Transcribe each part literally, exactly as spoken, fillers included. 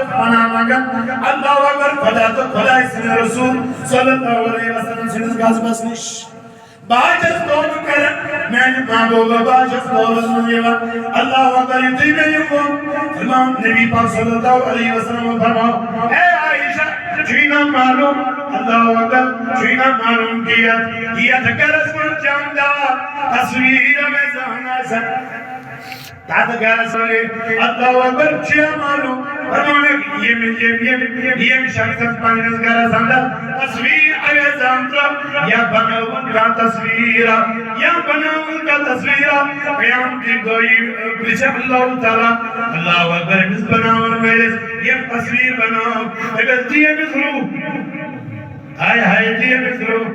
پناہ منگان، اللہ اکبر، خدا تہٕ خدایہِ سٕنٛدِ رسول صلی اللہ علیہ وسلم سٕنٛدِس غضبس نِش۔ بہٕ حظ چھَس توبہٕ کران، میانہِ محبوبہ، بہٕ حظ چھَس توبس منٛز یِوان۔ اللہ اکبر، یُتھُے مےٚ یہِ ووٚن، فرماو نبی پاک صلی اللہ علیہ وسلم فرماو، اے عائشہ، چھُے نا معلوم، اللہ اکبر، چھُے نا معلوم کہِ یتھ، یتھ گرس منٛز جاندار تصویر مےٚ زانٛہہ آسن۔ تتھ گرس منٛز، اللہ اکبر، چھُ یا معلوم، فرماو، ییٚمہِ، ییٚمہِ، ییٚمہِ، ییٚمہِ شخصن پننِس گرس اندر تصویر اویزان ترٲو، یا بنٲوٕن کانٛہہ تصویر، یا بنٲوٕن کانٛہہ تصویر، قیامتٕکۍ دۄہ یی پرژھِ اللہ تعالیٰ، اللہ اکبر، أمِس بناون وٲلِس، ییٚمۍ تصویر بنٲو، أمِس دِ أمِس روح۔ ہاے ہاے، دِ أمِس روح۔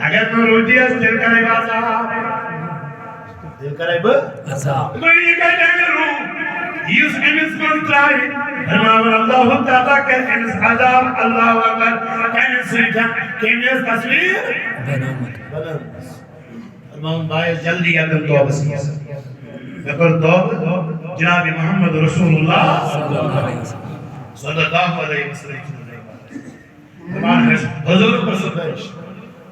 اگر نہٕ روح دِیس، تیٚلہِ کرے بہٕ عذاب۔ تیٚلہِ کرے بہٕ عذاب۔ دوٚپُن، یہِ کتہِ اَنہِ روح؟ یُس أمِس منٛز ترٛایہِ۔ فرماوُن، اللہ تعالیٰ کرِ أمِس عذاب۔ اللہ اکبر۔ کَمہِ سۭتۍ؟ کٔمۍ ٲس تصویر بنٲومٕژ۔ بنٲومٕژ۔ فرماوُن، بہٕ آیس جلدی یتھ توبس منٛز۔ مےٚ کوٚر توبہٕ جناب محمد رسول اللہ صلی اللہ علیہ وسلم۔ دپان حض-، حضور پر سفارش۔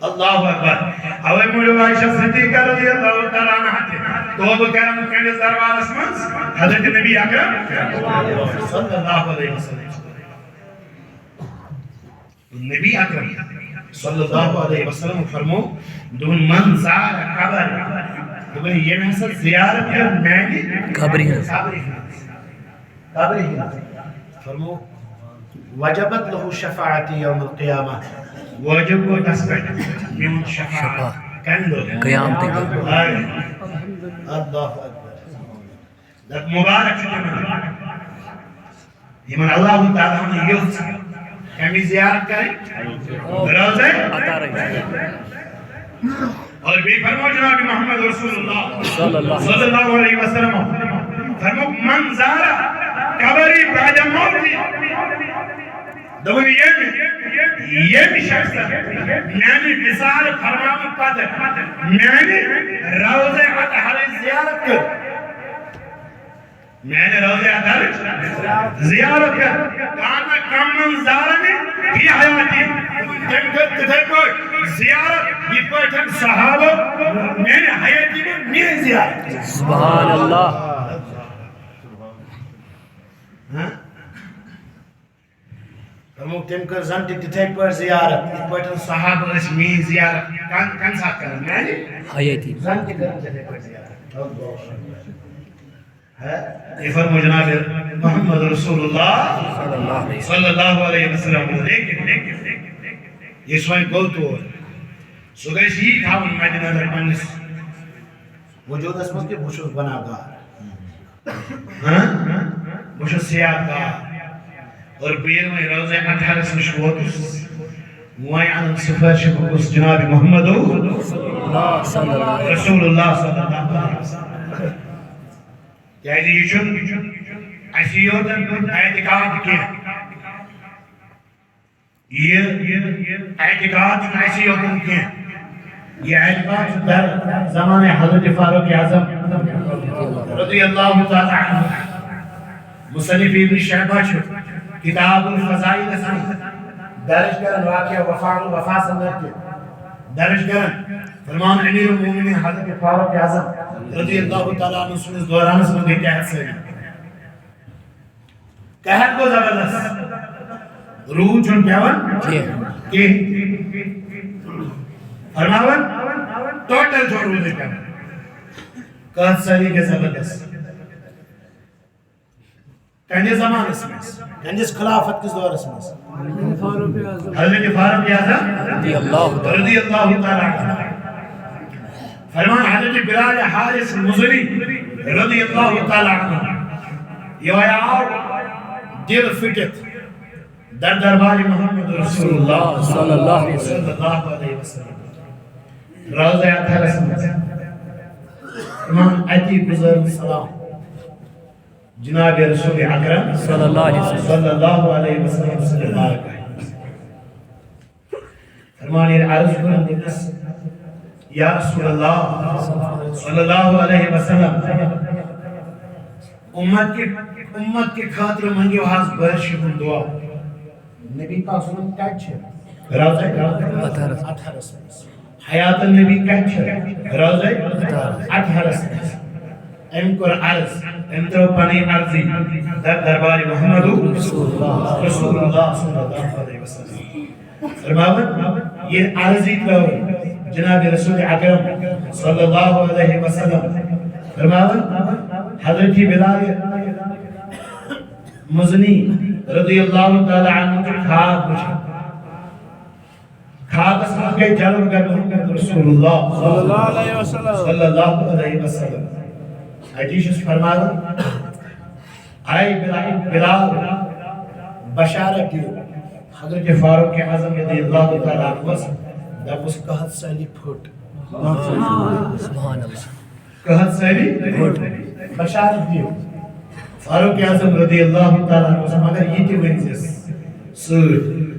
اللہ اکبر۔ اوے موجود عائشہ صدیقہ رضی اللہ تعالیٰ عنہا تہِ توبہ کران پننِس دربارس منٛز حضرت نبی اکرم صلی اللہ علیہ وسلم۔ نبی اکرم صلی اللہ علیہ وسلم فرمو، دوٚپُن، من زار قبر، دوٚپُن، ییٚمۍ ہسا زیارت کٔر میانہِ قبرِ ہٕنٛز۔ قبرِ ہٕنٛز۔ قبرِ ہٕنٛز۔ فرمو، وجبت لہو شفاعتی یوم القیامہ۔ وٲجِب گوٚو تس پٮ۪ٹھ میون شفاعت۔ شفاعت۔ کمہِ دۄہ؟ قیامتٕکۍ دۄہ۔ اللہ اکبر۔ دپ مبارک چھُ تِمن، یِمن اللہ تعالیٰ ہن یوٚژھ کمِچ زیارت کرٕنۍ؟ روزے۔ اور بیٚیہِ فرمو جناب محمد رسول اللہ صلی اللہ علیہ وسلم۔ صلی اللہ علیہ وسلم۔ فرمووُکھ، من زار قبری بعد موتی۔ دوٚپُن، ییٚمۍ، ییٚمۍ شخصن میانہِ وصال فرماونہٕ پتہٕ میانہِ روضہ اطہرٕچ زیارت کٔر، میانہِ روضہ اطہرٕچ زیارت کٔر، کان کمن زارنی فی حیاتی، تٔمۍ کٔر تِتھے پٲٹھۍ زیارت، یِتھ پٲٹھۍ صحابو میانہِ حیاتی منٛز میٲنۍ زیارت۔ سبحان اللہ۔ ہاں؟ دوٚپمو، تٔمۍ کٔر زن تہِ تِتھے پٲٹھۍ زیارت، یِتھ پٲٹھۍ صحابہٕ ٲسۍ میٲنۍ زیارت۔ کم-، کمہِ ساتہٕ کران؟ میانہِ؟ حیٲتی۔ زن تہِ کٔرٕن تِتھے پٲٹھۍ زیارت۔ ہاں؟ یہِ فرمو جناب محمد رسول اللہ صلی اللہ علیہ وسلم۔ لیکن، لیکن، یُس وۄنۍ گوٚو تور، سُہ گژھِ یی تھاوُن مدِ نظر پننِس وجودس منٛز کہِ بہٕ چھُس گۄناہ گار۔ ہاں؟ بہٕ چھُس سیاہ کار۔ اور بہٕ ییٚلہِ وۄنۍ روضہ اطہرس نِش ووتُس، وۄنۍ اَنُن سفارش بہٕ کُس؟ جناب محمد رسول اللہ صلی اللہ علیہ وسلم۔ کیازِ یہِ چھُنہٕ اَسہِ یوت اعتقاد کینٛہہ۔ یہِ اعتقاد چھُنہٕ اَسہِ یوت کینٛہہ۔ یہِ اعتقاد چھُ در زمانہٕ حضرت فاروق اعظم رضی اللہ تعالیٰ عنہ۔ مصنف ابن شیبہ چھُ کتاب الفضائلس منٛز درج کران واقعہ وفا، وفا سندر تہِ درج کران۔ فرمان امیر المومنین حضرت فاروق اعظم رضی اللہ تعالیٰ عنہ سٕنٛدِس دورانس منٛز گٔے قحط سٲری۔ قحط گوٚو زبردست۔ روٗد چھُنہٕ پٮ۪وان کینٛہہ۔ کِہیٖنۍ۔ فرماوان، ٹوٹل چھُنہٕ روٗدٕے پٮ۪وان۔ قحط سٲری گٔے زبردست۔ کَنہِ زمانَس منٛز، کَنہِ خلافت کِس دورس منٛز؟ حضرت فاروق اعظم رضی اللہ تعالیٰ۔ رضی اللہ تعالیٰ عنہ۔ فرمان حضرت بلال حارث مزنی رضی اللہ تعالیٰ عنہ۔ یہِ آو دِل پھٕٹِتھ در دربار محمد رسول اللہ صلی اللہ علیہ وسلم۔ صلی اللہ علیہ وسلم۔ روضہ اطہرس منٛز۔ فرمان اتی گزٲرِن سلام جناب رسول اکرم صلی اللہ علیہ وسلم۔ صلی اللہ علیہ وسلم سٕنٛدِ بارگاہہِ۔ فرمان ییٚلہِ عرض کوٚرُن تٔمِس، یا رسول اللہ صلی اللہ علیہ وسلم، امت کے امت کے خاطر منگیو حظ بارش ہند دعا۔ نبی پاک صلی اللہ علیہ وسلم کتہِ چھِ؟ روضہ اطہرس۔ اطہرس منٛز۔ حیات النبی کتہِ چھِ؟ روضہ اطہرس منٛز۔ أمۍ کوٚر عرض، أمۍ ترٲو پنٕنۍ عرضی در دربارِ محمد رسول اللہ صلی اللہ علیہ وسلم۔ فرماوان، یہ عرضی ترٲو جناب رسول اکرم صلی اللہ علیہ وسلم۔ فرماوان، حضرت بلال مزنی رضی اللہ تعالیٰ عنہ چھُ خواب وٕچھان۔ خوابس منٛز گٔے جلوگر محمد رسول اللہ صلی اللہ علیہ وسلم۔ صلی اللہ علیہ وسلم۔ حدیث چھُس فرماوان، اے بلال، بلال، بشارت دِیِو۔ حضرت فاروق اعظم رضی اللہ تعالیٰ عنہ دوٚپُس، قحط سٲلی پھُٹ۔ سبحان اللہ۔ قحط سٲلی پھُٹ۔ بشارت دِیِو۔ فاروق اعظم رضی اللہ تعالیٰ عنہ، مگر یہِ تہِ ؤنۍ زِس سۭتۍ۔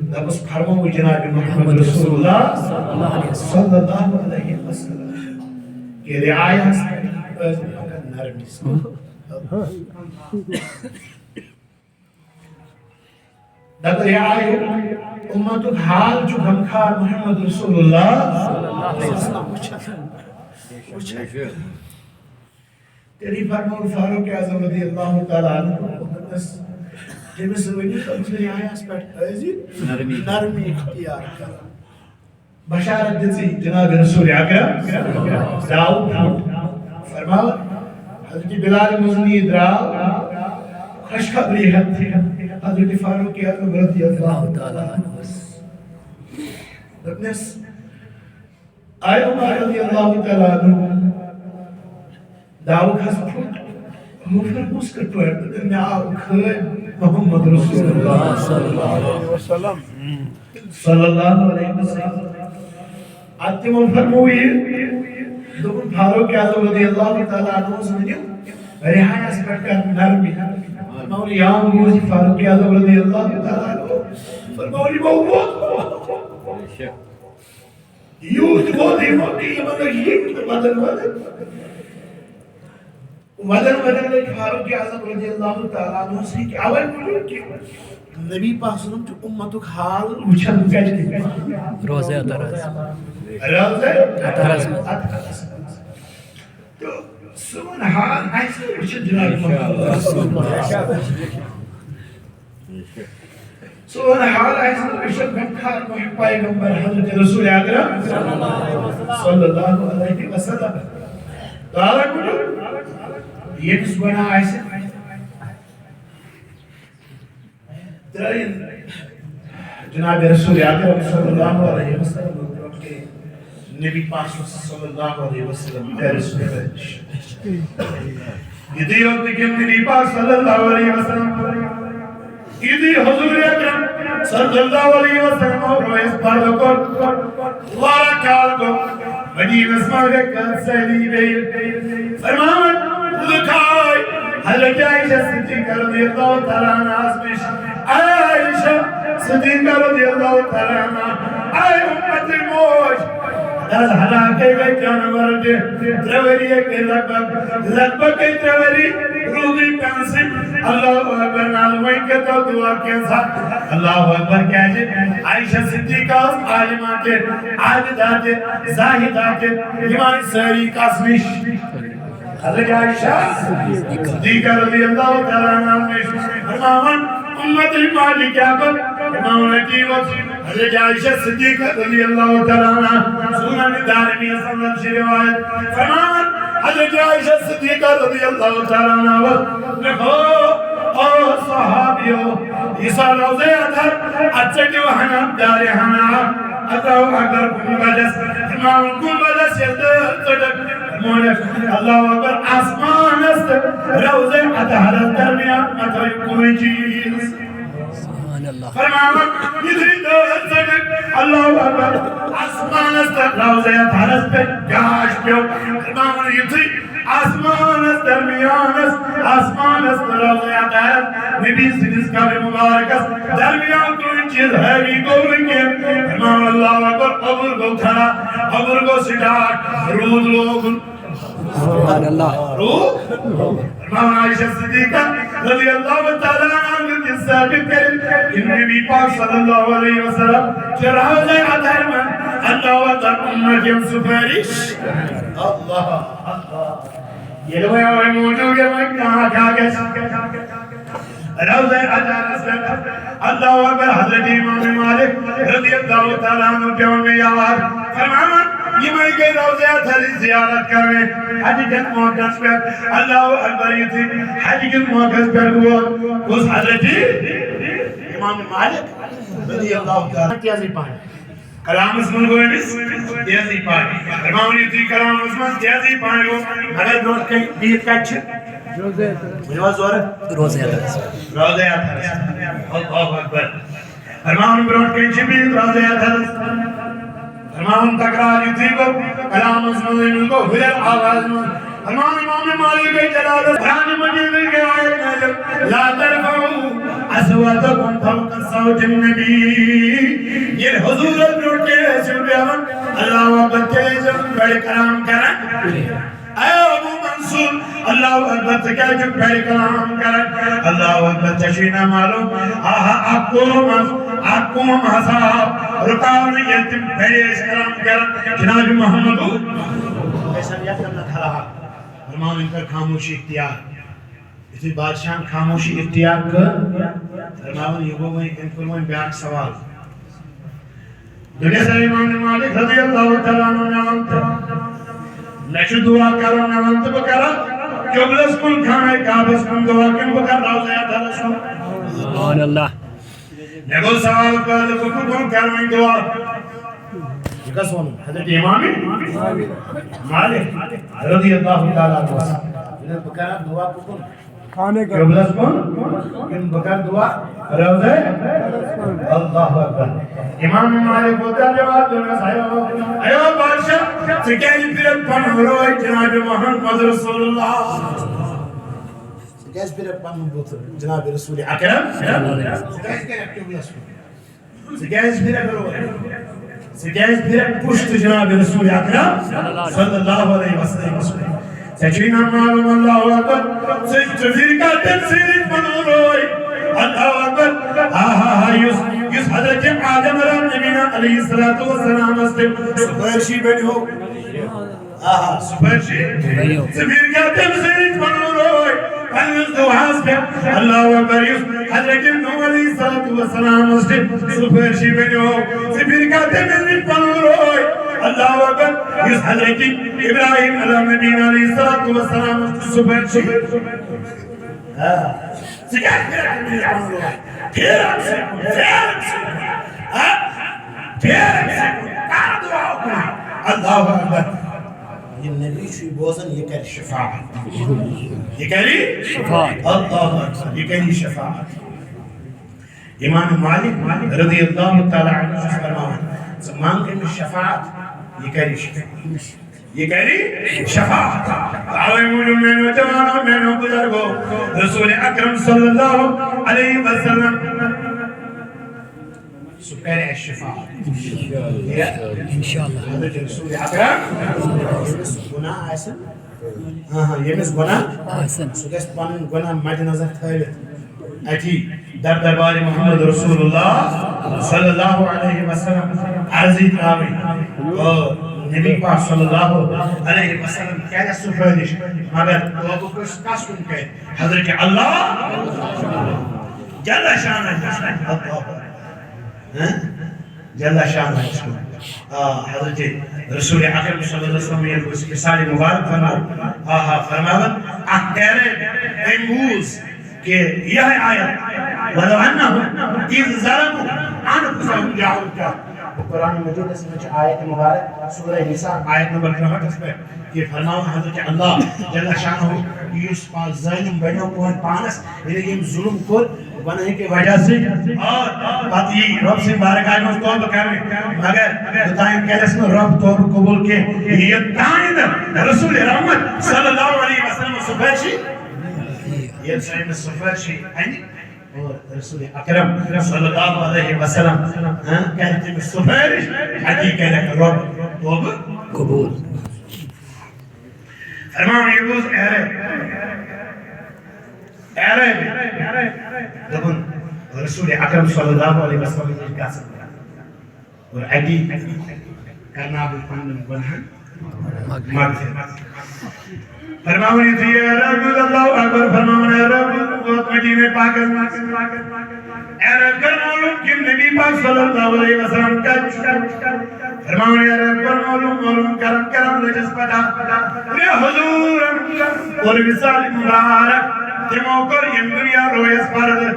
دوٚپُس، فرموو جناب محمد رسول اللہ صلی اللہ علیہ وسلم کہ رعایاہس پٮ۪ٹھ ٲسۍ مگر نرمی سان۔ دَپہِ، رعایو، امتُک حال چھُ غمخار محمد رسول اللہ۔ تیٚلی فرموو فاروق اعظم رضی اللہ تعالیٰ عنہ، دوٚپنس، تٔمِس ؤنِو، تٔمِس رعایس پٮ۪ٹھ ٲسۍ زِ نرمی۔ نرمی اختیار کران۔ بشارت دِژٕے جناب رسول اکرم۔ داوود پھوٚٹ۔ فرماو، حضرت بلال مزنی درٛاو خوشخبری ہٮ۪تھ حضرت فاروق اعظم رضی اللہ تعالیٰ عنہ۔ دوٚپنس، اے عمر رضی اللہ تعالیٰ عنہ، داوود حظ پھوٚٹ، ہُہ فرموس کِتھ پٲٹھۍ؟ دوٚپُن، مےٚ آو خٲب محمد رسول اللہ صلی اللہ علیہ وسلم۔ صلی اللہ علیہ وسلم۔ ادٕ تِمو فرموو یہِ، دوٚپُن، فاروق اعظم رضی اللہ تعالیٰ عنہ ونِو، رعایس پٮ۪ٹھ کر نرمی۔ فرموو، یام روٗز فاروق اعظم رضی اللہ تعالیٰ عنہ۔ فرموو، یِمو ووت۔ یوٗت ووت یِمو کہِ یِمن لٔگۍ یِتھ تہٕ وَدَن وَدَن۔ وَدَن وَدَن لٔگۍ فاروق اعظم رضی اللہ تعالیٰ عنہ سٕنٛدۍ اَوَے موٗجوٗب کہِ نبی پاک صلی اللہ علیہ وسلم چھُ اُمتُک حال وٕچھان کَتہِ؟ روضہ اطہرس۔ روضہ اطہرس منٛز۔ اطہرس منٛز۔ تہٕ سون حال آسہِ نہٕ وٕچھِتھ جناب محمد۔ سون حال آسہِ نہٕ وٕچھِتھ غمخار محب پیغمبر حضرت رسول اکرم صلی اللہ علیہ وسلم۔ تعالیٰ گوٚو ییٚمِس گۄناہ آسہِ، ترٛٲیِن جناب رسول اکرم صلی اللہ علیہ وسلم۔ نبی پاک صلی اللہ علیہ وسلم پیرس میں۔ یُتُے یوت نہٕ کینٛہہ، نبی پاک صلی اللہ علیہ وسلم، یُتُے حضور اکرم صلی اللہ علیہ وسلم رویس پردٕ کوٚر، واریاہ کال گوٚو، مدینس منٛز گٔے کٲنٛسہِ سٲری بیٚیہِ۔ فرماوان، لُکھ آے حضرت عائشہ صدیقہ رضی اللہ تعالیٰ عنہاس نِش۔ عائشہ صدیقہ رضی اللہ تعالیٰ عنہ، اے امت موج، از ہلاکے گئے جانور دے، ترٛےٚ ؤری گٔے لگ بھگ، لگ بھگ گٔے ترٛےٚ ؤری، روٗدٕے پیٚنہٕ سۭتۍ۔ اللہ اکبر، نالہٕ وۄنۍ کٔرۍتو دُعا کینٛژھا۔ اللہ اکبر، کیٛازِ عائشہ صدیقہ ٲس عالمہ تہِ، عابدہ تہِ، زاہدہ تہِ، یِم آے سٲری کس نِش؟ حضرت عائشہ صدیقہ رضی اللہ تعالیٰ عنہا نِش۔ فرماوان، امت ماجہِ کیٛاہ کوٚر؟ فرماوان، أتی ووت حضرت عائشہ صدیقہ رضی اللہ تعالیٰ عنہا۔ سنن دارمی سنن چھِ روایت۔ فرماوان، حضرت عائشہ صدیقہ رضی اللہ تعالیٰ عنہا ووت۔ مےٚ گوٚو، او صحابیو، یہِ سا روضہ اطہر، اتھ ژٔٹِو ہنا، دارِ ہنا۔ اللہ اکبر، گنبدس، امام گنبدس ییٚلہِ دٲر ژٔٹٕکھ، فرموونکھ، اللہ اکبر، آسمانس تہٕ روضہ اطہرس درمیان مہ تھٲیِو کُنُے چیٖز۔ سبحان اللہ۔ فرماوان، یُتھُے دٲر ژٔٹٕکھ، اللہ اکبر، آسمانس تہٕ روضہ اطہرس پٮ۪ٹھ گاش پیوٚو۔ فرماوان، یُتھُے آسمانس درمیانس، آسمانس تہٕ روضہ اطہرس، نبی سٕنٛدِس قبرِ مبارکس درمیان کُنہِ چیٖز حٲوی گوٚو نہٕ کینٛہہ۔ امام اللہ اکبر، اوٚبُر گوٚو کھڑا، اوٚبُر گوٚو سٹارٹ، روٗد لوگُن۔ سبحان اللہ۔ روٗد۔ ماما عائشہ صدیقہ رضی اللہ تعالیٰ عنہا دیُت یہِ ثٲبِت کٔرِتھ کہِ نبی پاک صلی اللہ علیہ وسلم چھُ روضہ اطہر منٛز اللہ اکبر اُمت یِم سُفٲرِش۔ اللہ، اللہ۔ ییٚلہِ وۄنۍ اَوَے موٗجوٗب ییٚلہِ وۄنۍ کانٛہہ کیٛاہ گژھِ؟ روضہ اطہرس پٮ۪ٹھ اللہ اکبر، حضرت امام مالک رضی اللہ تعالیٰ عنہ پٮ۪وان مےٚ یاد فرماوان، یِمے گٔے روضہ اطہرٕچ زیارت کرنہِ حج کٮ۪ن موقعس پٮ۪ٹھ۔ اللہ اکبر، یُتھُے حج کِس موقعس پٮ۪ٹھ ووت، اوس حضرت امام مالک رضی اللہ تعالیٰ تیزٕے پہن۔ کلامس منٛز گوٚو أمِس تیزٕے پہن۔ فرماوُن یُتھُے کلامس منٛز تیزٕے پہن گوٚو، مگر برونٛٹھ کَنہِ بِہِتھ کَتہِ چھِ؟ ؤنِو حظ زورٕ۔ روضہ اطہرس۔ روضہ اطہرس۔ اللہ اکبر۔ فرماوُن برونٛٹھ کَنہِ چھِ بِہِتھ روضہ اطہرس۔ فرماوُن تکرار یُتھُے گوٚو، کلامس منٛز أمِس گوٚو ہُرٮ۪ر آواز منٛز۔ فرماوُن امام مالک گٔے جلالت۔ قرآن مجیدٕچ گٔے آیت نازل، "لا ترفعوا اصواتکم فوق صوت النبی۔" ییٚلہِ حضوٗرس برونٛٹھ کَنہِ ٲسِو بیٚہوان، اللہ اکبر، تیٚلہِ ٲسِو بڑِ کلام کران۔ اے ابو منصور، اللہ اکبر، ژٕ کیٛازِ چھُکھ بڑِ کلام کران؟ اللہ اکبر، ژےٚ چھُے نا معلوم؟ آہا، اکھ قوم حظ، اکھ قوم ہسا آو رُکاونہٕ، ییٚلہِ تِم بڑِ ٲسۍ کلام کران۔ جناب محمد، فرماوُن، أمۍ کٔر خاموشی اختیار۔ یُتھُے بادشاہن خاموشی اختیار کٔر، فرماوُن، یہِ گوٚو وۄنۍ، أمۍ کوٚر وۄنۍ بیٛاکھ سوال۔ دوٚپنَس، "اے امام مالک رضی اللہ تعالیٰ عنہ، مےٚ وَن تہٕ، مےٚ چھُ دُعا کَرُن، مےٚ وَن تہٕ بہٕ کَرا قبلس کُن، خانہ کعبس کُن دُعا کِنہٕ بہٕ کَرٕ روضہ اطہرس کُن؟" سبحان اللہ۔ مےٚ گوٚو سوال پٲدٕ، بہٕ کُکُن کَرٕ وۄنۍ دُعا؟ یہِ کَس ووٚن؟ حضرت امام مالک رضی اللہ تعالیٰ عنہ۔ دوٚپنَس، "بہٕ کَرا دُعا کُکُن؟" خانہ کعبہ۔ قبلس کُن کِنہٕ بہٕ کَرٕ دُعا روضہ؟ اللہ اکبر۔ امام مالک ووت جواب دِنَس، "ایو، ایو بادشاہ، ژٕ کیٛازِ پھِرَکھ پَنُن روے جناب محمد رسول اللہ؟ ژٕ کیٛازِ پھِرَکھ پَنُن بُتھ جناب رسول اکرم؟ ژٕ کیٛازِ کَرَکھ قبلس کُن؟" ژٕ کیٛازِ پھِرَکھ روے؟ ژٕ کیٛازِ پھِرَکھ پُشت جناب رسول اکرم صلی اللہ علیہ وسلم؟ ژےٚ چھُے نا معلوم، اللہ اکبر، ژٕ، ژٕ پھِرکھا تٔمۍ سٕے نِش پَنُن روے؟ اللہ اکبر۔ ہا، ہا، ہا، یُس، یُس حضرت آدم علیہ نبینا علیہ الصلوۃ والسلامس تہِ سُفٲرشی بَنیو۔ آہا، سُفٲرشی۔ ؤنِو۔ ژٕ پھِرکھا تٔمۍ سٕے نِش پَنُن روے؟ پننِس دُعاہَس پٮ۪ٹھ۔ اللہ اکبر، یُس حضرت نوح علیہ الصلوۃ والسلامس تہِ سُفٲرشی بَنیو۔ ژٕ پھِرکھا تٔمِس نِش پَنُن روے؟ اللہ اکبر، یُس حضرت ابراہیم علیہ نبینا علیہ الصلوۃ والسلامس تہِ سُفٲرشی۔ آ، ژٕ کیٛازِ پھِرکھ تٔمِس نِش پَنُن روے؟ پھِر أمۍ سٕے کُن، پھِر أمۍ سٕے کُن۔ آ، پھِر أمۍ سٕے کُن۔ کَر دُعا اُکُن۔ اللہ اکبر۔ یہِ نبی چھُ یہِ بوزان، یہِ کَرِ شفاعت۔ یہِ کَرِ شفاعت۔ اللہ اکبر، یہِ کَرِ شفاعت۔ امام مالک رضی اللہ تعالیٰ عنہ چھُ فرماوان، ژٕ منٛگ أمِس شفاعت، یہِ کَرِ شفاعت۔ یہِ کَرِ شفاعت۔ تَوَے موٗجوٗب میٛانیو جوانو، میٛانیو بُزرگو، رسول اکرم صلی اللہ علیہ وسلم سُہ کَرِ اَسہِ شفاعت۔ انشاءاللہ۔ حضرت رسول اکرم، ییٚمِس گۄناہ آسن، ہاں، ہاں، ییٚمِس گۄناہ آسن۔ سُہ گژھِ پَنُن گۄناہ مَدِ نظر تھٲوِتھ۔ اَتی در دربارِ محمد رسول اللہ صلی اللہ علیہ وسلم عرضی ترٛاوٕنۍ۔ اور نبی پاک صلی اللہ علیہ وسلم کَرِ سُفٲرِش، مگر توبہٕ کُس، کَس کُن کَرِ؟ حضرت اللہ جل شانہ۔ اللہ۔ ہاں؟ جل شانہ۔ آ، حضرت رسول اکرم صلی اللہ علیہ وسلم ییٚلہِ أسۍ مثال مبارک فرماو، آہا، فرماوان، اکھ پیرے أمۍ بوٗز کہ یہِ آیت، "ولو انہم اذ ظلموا انفسہم جاؤک۔" قرآن مجیدس منٛز چھِ آیت مبارک سورہ نساء آیت نمبر ترٛہٲٹھس پٮ۪ٹھ۔ یہِ فرماوان حضرت اللہ جل شانہ، یُس پانہٕ ظٲلِم بنیو پوٗرٕ پانس، یعنی ییٚمۍ ظُلُم کوٚر گۄناہہِ کہِ وجہ سۭتۍ، اور پتہٕ یی رۄب سٕنٛدِ بارگاہہِ منٛز توبہٕ کرنہِ، مگر یوٚتام کرٮ۪س نہٕ رۄب توبہٕ قبوٗل کینٛہہ، یوٚتام نہٕ رسول رحمت صلی اللہ علیہ وسلم سُفٲرشی، ییٚلہِ سُہ أمِس سُفٲرشی انہِ، اور رسول اکرم صلی اللہ علیہ وسلم، ہاں، کرِ تٔمِس سُفٲرِش، اَتی کرٮ۪کھ رۄب توبہٕ قبوٗل۔ فرماوان، یہِ بوٗز اہل، عرب۔ دوٚپُن، رسول اکرم صلی اللہ علیہ وسلم ییٚلہِ گژھن اور اَتی کرناو بہٕ پننٮ۪ن گۄنہن مغفرت۔ فرماوان یُتھُے یہِ عرب یُس اللہ اکبر فرماوان عرب ووت مدینہ پاکس منٛز۔ عرب کر معلوم کہِ نبی پاک صلی اللہ علیہ وسلم کتہِ چھُ؟ فرماوان عرب کر معلوم، معلوم کران کران لٔجِس پتہ۔ اے حضور اور وصال مبارک تِمو کٔر ییٚمہِ دُنیا رویس پردٕ۔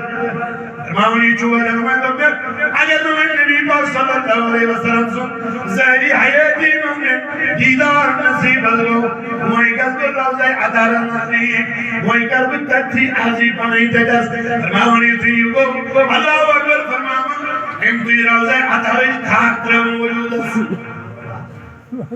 فرماوان یہِ چھُ وۄنۍ وۄنۍ دوٚپ مےٚ، اگر نہٕ وۄنۍ نبی پاک صلی اللہ علیہ وسلم سُنٛد ظٲہری حیٲتی منٛز مےٚ دیٖدار نصیٖب حظ گوٚو، وۄنۍ گژھٕ بہٕ روضہ اطہرس نزدیٖک، وۄنۍ کرٕ بہٕ تٔتھی عرضی پنٕنۍ تتٮ۪س۔ فرماوان یُتھُے یہِ گوٚو، اللہ اکبر فرماوان، أمۍ تُج روضہ اطہرٕچ تھپھ ترٲوٕن وجوٗدس۔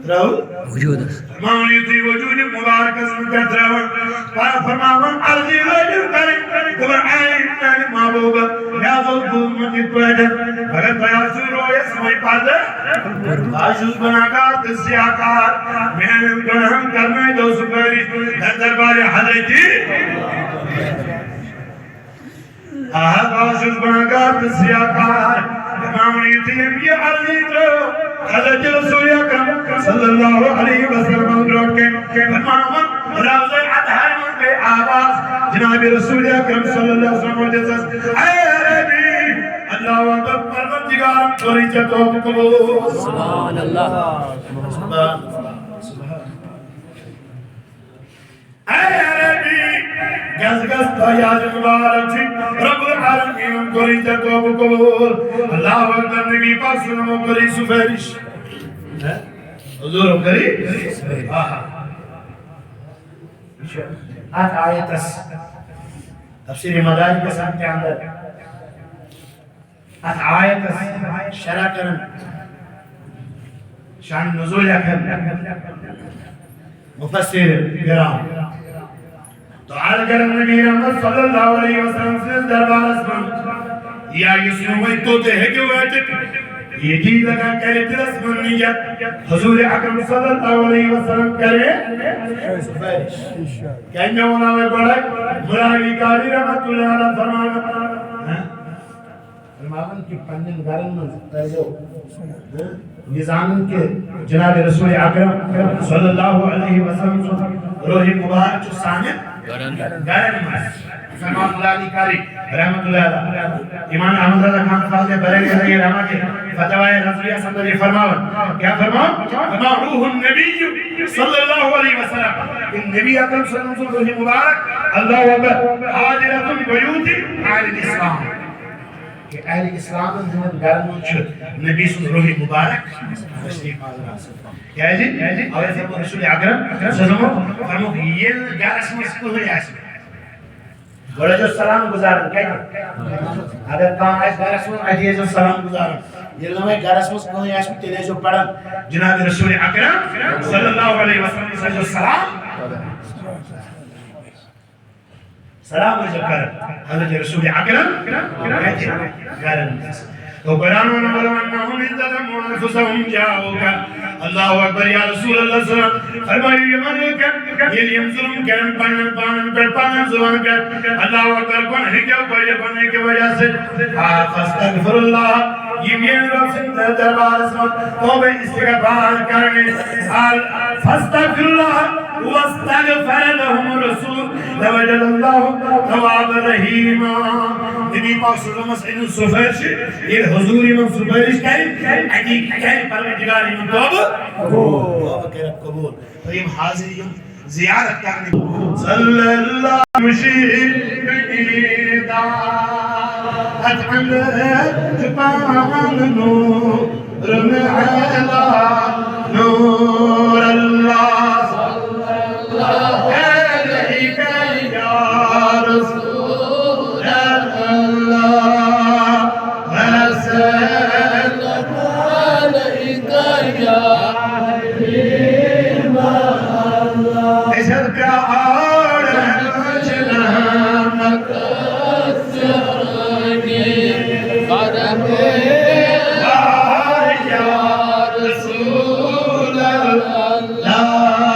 ترٲو۔ وجوٗدس۔ فرماوان یُتھُے وجوٗدِ مُبارکس منٛز پٮ۪ٹھ ترٛاوان، پتہٕ فرماوان عرضی رٲجِو کرٕنۍ، دَپان، اے میانہِ محبوبہ، مےٚ حظ اوس بوٗزمُت یِتھ پٲٹھۍ، مگر تۄہہِ حظ چھُو رویس وۄنۍ پردٕ۔ بہٕ حظ چھُس گۄناہگار تہٕ سیاہ کار، میانٮ۪ن گۄناہن کرنٲوۍ تو سُفٲرِش در دربارِ حضرتی۔ آ، بہٕ حظ چھُس گۄناہگار تہٕ سیاہ کار۔ فرماوان یُتھُے أمۍ یہِ عرضی ترٲو، حضرت رسول اکرم صلی اللہ علیہ وسلم برونٛٹھ کَنہِ فرماوان، روضہ اطہر منٛز گٔے آواز، جناب رسول اکرم صلی اللہ علیہ وسلم دِژٕس، اے عربی، اللہ اکبر، پروردگارن کوٚرُے ژےٚ توبہٕ قبول۔ سبحان اللہ۔ سبحان اللہ۔ اے عربی، گژھ گژھ تۄہہِ آز مُبارک چھُ، رب العالمیٖنن کوٚرُے ژےٚ توبہٕ قبول۔ اللہ اکبر، نبی پاک صلی اللہ علیہ وسلم کوٚرُے سُفٲرِش۔ ہہ؟ حضور کوٚرُے؟ آہا۔ یہِ چھُ اتھ آیتس تفسیر مدارکس اندر اتھ آیتس شرح کرن، شان نزول کرن مفسر کرام۔ تو عرض کرن نبی رحمت صلی اللہ علیہ وسلم سٕنٛدِس دربارس منٛز، یا یُس نہٕ وۄنۍ توٚت ہیٚکہِ وٲتِتھ، ییٚتی لگان کرِ دِلس منٛز نیت، حضور اکرم صلی اللہ علیہ وسلم کرِ سُفٲرِش۔ کیٛازِ مےٚ ووٚنناوے گۄڈے، مراوی قاری رحمت اللہ علیہ فرماوان، ہاں؟ فرماوان کہ پننٮ۪ن گرن منٛز ترٲیزیو، ہاں، یہِ زانُن کہ جناب رسول اکرم صلی اللہ علیہ وسلم سُنٛد روح مبارک چھُ سانٮ۪ن گرن۔ گرن منٛز۔ سلمان اللہ علی قاری رحمت اللہ علیہ، امام احمد رضا خان فاضل بریلوی علیہ رحمت فتاوی رضویہ سندر یہ فرماون۔ کیا فرماون؟ فرماون، روح النبی صلی اللہ علیہ وسلم، کہ نبی اکرم صلی اللہ علیہ وسلم روح مبارک، اللہ اکبر، حاضرۃ بیوت اہل الاسلام۔ کہ اہل اسلام ہٕنٛدٮ۪ن گرن منٛز چھُ نبی سُنٛد روح مبارک تشریف حاضر آسان۔ کیٛازِ؟ اوے فرموو رسول اکرم صلی اللہ علیہ وسلم، فرموو، ییٚلہِ گرس منٛز کٕہٕنۍ آسہِ، گۄڈٕ ٲسۍزیو سلام گُزاران، کَتہِ؟ اگر کانٛہہ آسہِ گرس منٛز، اَتی ٲسۍزیو سلام گُزاران۔ ییٚلہِ نہٕ وۄنۍ گرس منٛز کٕہٕنۍ آسہِ، تیٚلہِ ٲسۍزیو پران جناب رسول اکرم صلی اللہ علیہ وسلم، ٲسۍزیو سلام۔ سلام ٲسۍزیو کران حضرت رسول اکرم کَتہِ؟ گرن منٛز۔ تو قرآن ولو انہم اذ ظلموا انفسہم جاؤک۔ اللہ اکبر، یا رسول اللہ صلی اللہ علیہ وسلم۔ فرمٲیِو یِمن لوٗکن، ییٚلہِ یِم ظُلُم کَرن پننٮ۪ن پانن پٮ۪ٹھ، پننٮ۪ن زُوَن پٮ۪ٹھ، اللہ اکبر، گۄنہٕ ہیٚکیو پٔرِتھ، گۄنہٕ کہِ وجہ سۭتۍ۔ آ، فاستغفر اللہ، یِم یِن رۄب سٕنٛدِس دربارس منٛز توبہ استغفار کرنہِ۔ آ، فاستغفر اللہ واستغفر لهم الرسول لوجد اللہ توابا رحیما۔ نبی پاک صلی اللہ علیہ وسلم سٕنٛز سُفٲرِش، ییٚلہِ حضور یِمن سُفٲرِش کرِ، اَتی کرِ پروردگار یِمن توبہٕ قبول۔ توبہٕ کرِ قبول۔ تہٕ یِم حاضری یِم زیارت کرنہِ۔ صلی اللہ مشیر اطعمت پان نور میں علا نور اللہ۔ صلی اللہ علیک یا رسول اللہ۔ وسلم علیک یا حبیب اللہ۔ أسۍ حظ پیاران چھِ رحمت۔ یا رسول اللہ۔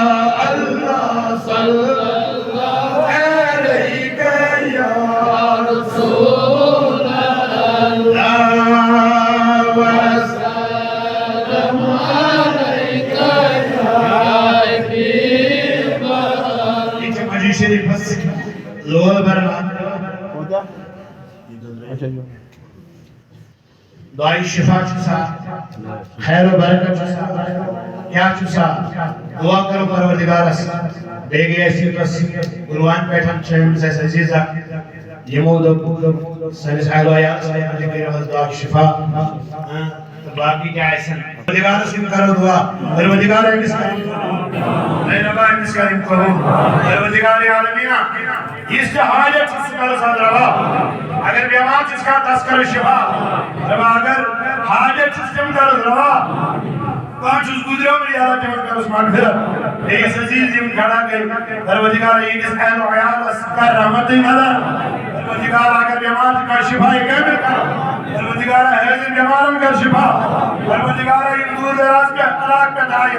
دعای شفا چھُ سا، خیر و برکت چھُ سا، کیا چھُ سا؟ دعا کرو پروردگارس۔ بیٚیہِ گٔے اَسہِ یوٗتاہ قربان پٮ۪ٹھ چھِ أمِس اَسہِ عزیزہ، یِمو دوٚپ سٲنِس اہل و عیالس پٮ۪ٹھ تہِ کٔرِو حظ دعا شفا۔ ہاں، تہٕ باقی تہِ آسن۔ پروردگارس یِم کرو دعا، پروردگار أمِس کرو۔ اے ربا أمِس کر یِم قبول۔ پروردگار عالمیٖنہ، یُس تہِ حاجت چھُ سُہ کر سا روا۔ اگر بٮ۪مار چھُس کانٛہہ تس کر شفا۔ ربا اگر حاجت چھُس تِم کر روا۔ کانٛہہ چھُس گُزریومُت یا اللہ تِمن کرس مغفرت۔ بیٚیِس عزیز یِم کھڑا گٔے۔ پروردگار یِہنٛدِس اہل و عیالس کر رحمتٕے نظر۔ پروردگار اگر بٮ۪مار چھُ کانٛہہ شفا کامل کر۔ پروردگار حٲضِر بٮ۪مارن کر شفا۔ پروردگار یِم دوٗر دراز پٮ۪ٹھ علاقہٕ پٮ۪ٹھ آیہِ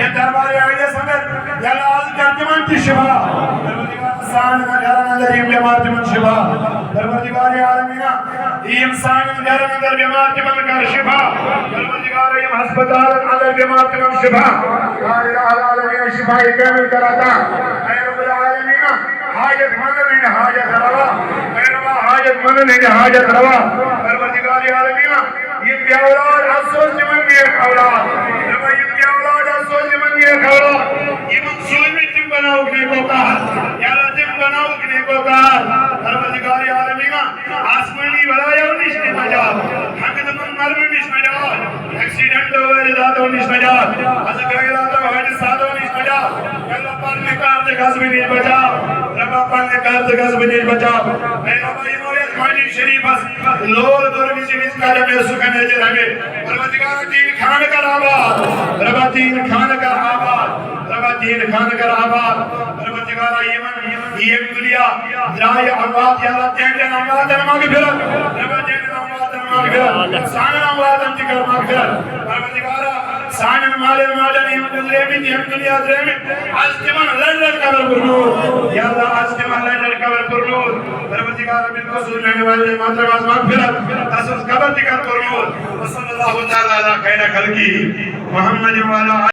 یتھ دربارِ عٲلیس اندر، یا علاج کر تِمن تہِ شفا۔ پروردگار سانٮ۪ن گرن اندر یِم بٮ۪مار تِمن شفا۔ پروردگار عالمیٖنہ، یِم سانٮ۪ن گرن اندر بٮ۪مار تِمن کر شفا۔ پروردگار یِم ہسپتالن اندر بٮ۪مار تِمن شفا۔ یا الہ العالمین شفا کامل کر عطا۔ اے رب العالمین، حاجت مندن ہٕنٛدۍ حاجت روا۔ اے ربا حاجت مندن ہٕنٛدۍ حاجت روا۔ پروردگار عالمیٖنہ، یِم بے اولاد آسوس تِمن نیک اولاد۔ ربا یِم بے اولاد آسوس تِمن نیک اولاد۔ یِمن سوٗزمٕتۍ تِم بناوُکھ نیکوکار۔ یا اللہ تِم بناوُکھ نیکوکار۔ پروردگار عالمیٖنہ، آسمٲنی بلایو نِش تہِ نجات۔ ہنگہٕ تہٕ منگہٕ مرمہٕ نِش نجات۔ ایکسیڈنٹو وارداتو نِش نجات۔ حض غٲراتو حٲدثاتو نِش نجات۔ یا اللہ پننہِ قہر تہٕ غضبہٕ نِش بچاو۔ ربا پننہِ قہر تہٕ غضبہٕ نِش بچاو۔ اے ربا یِمو یتھ مسجد شریفس لول کوٚر وِزِ وِزِ قدم یا سُہ کمہِ ذریعہ۔ پروردگارا دین خانہ کر آباد۔ ربا دین خانہ کر آباد۔ ربا دین خانہ کر آباد۔ پروردگارا یِمن ییٚمہِ دُنیا درٛایہِ اموات، یا اللہ تِہنٛدٮ۪ن امواتن مغفرت۔ ربا تِہنٛدٮ۪ن امواتن مغفرت۔ سانٮ۪ن امواتن تہِ کر مغفرت۔ پروردگارا سانٮ۪ن مالٮ۪ن ماجن یِم گُزریمٕتۍ، یِم دُنیا درٛٲمٕتۍ، از تِمن لٹہِ لٹہِ قبر پر نور۔ یا اللہ از تِمن لٹہِ لٹہِ قبر پر نور۔ پروردگارا بالخصوص میانہِ والدِ محترمہ از مغفرت۔ تسٕنٛز قبر تہِ کر پر نور۔ وصلی اللہ تعالی علی خیر خلقہ محمد وعلی